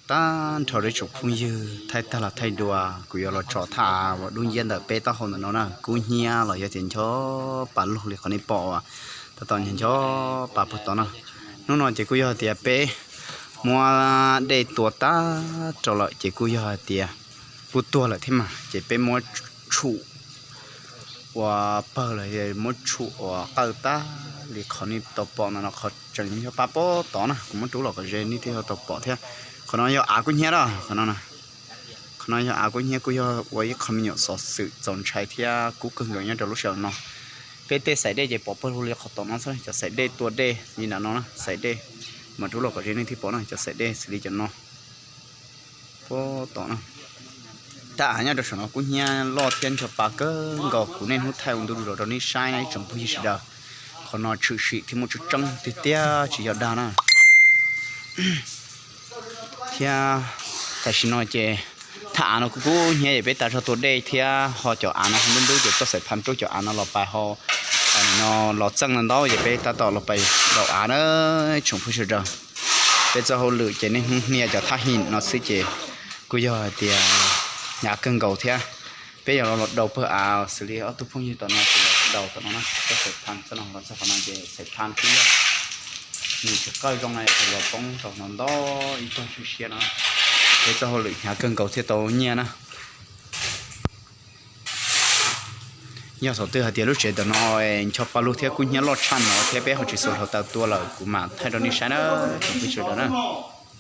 Tag nrho rau ib tsoom phooj ywg, thaij tag los thaij dua, kuv yuav los tso thaj av uas dub nciab ntawm peb taub hau ntawm no na. Kub hnyiab los yog tias ncho pa lug li qhov nej pom uas tab tom ncho ncho pa puag tod na. Hnub no ces kuj yog hais tias peb muab dej tua tag rau lawm ces kuj yog hais tias kuj tuag lawm thiab mas, ces peb muab tshum ua pawg los muab tshum ua qawj tag li qhov nej tau pom no, qhov tseem ncho pa puag tod na. Kuv muab rub los kom ze nej thiaj tau pom thiab. Qhov no yog av kub hnyiab a, qhov no, qhov no yog av kub hnyiab, kuj yog ua ib qho me nyuam xov xwm txaus ntshai thiab kub kawg nkaus nyob rau lub sij hawm no. Peb tej xaim dej ces pom pawg lug li qhov tom no xwb, cov xaim dej tua dej li nram no na, xaim dej. Mas rub los kom ze nej thiaj pom na, cov xaim dej xws li cov no puag tom na. Thaj av nyob rau saum no kub hnyiab loj thiab ncho pa kawg nkaus, kuv niaj hnub thaij ua ntu zus los rau nej saib na ib tsoom phooj ywg sawv daws. Qhov no tshwm sim thiab muaj tseeb tseeb tiag tiag tsis yog dag na. Thiab tam sim no ces thaj av no kuj kub hnyiab es peb tas zog tua dej thiab ho cov av no ho ntub ntub ces txoj xaim pha rub cov av no los pais hau no los txeej ntau ntau ces peb tab tom los pais daus av na tsoom phooj ywg sawv daws. Peb txoj hauj lwm ces niaj hnub hnia cov thaj him no xwb ces kuj yog hais tias hnyav kawg nkaus thiab. Peb yog los los daus pawg av xws li ob tug phooj ywg tom no ces los daus tom no na, txoj xaim pha txoj no los txog qhov no ces xaim pha twb yog nws tsis qawj zoo na, ces los poob rau no ntau ib tog siab siab no. Peb txoj hauj lwm hnyav kawg nkaus thiaj tau nyiaj na. Yog thaum twg hais tias lub tsev ntawm no ncho pa lug thiab kub hnyiab loj tshaj no thiab peb ho tsis xuas hluav taws tua lawm kuv mam thaij rau nej saib na, tsoom phooj ywg sawv daws na.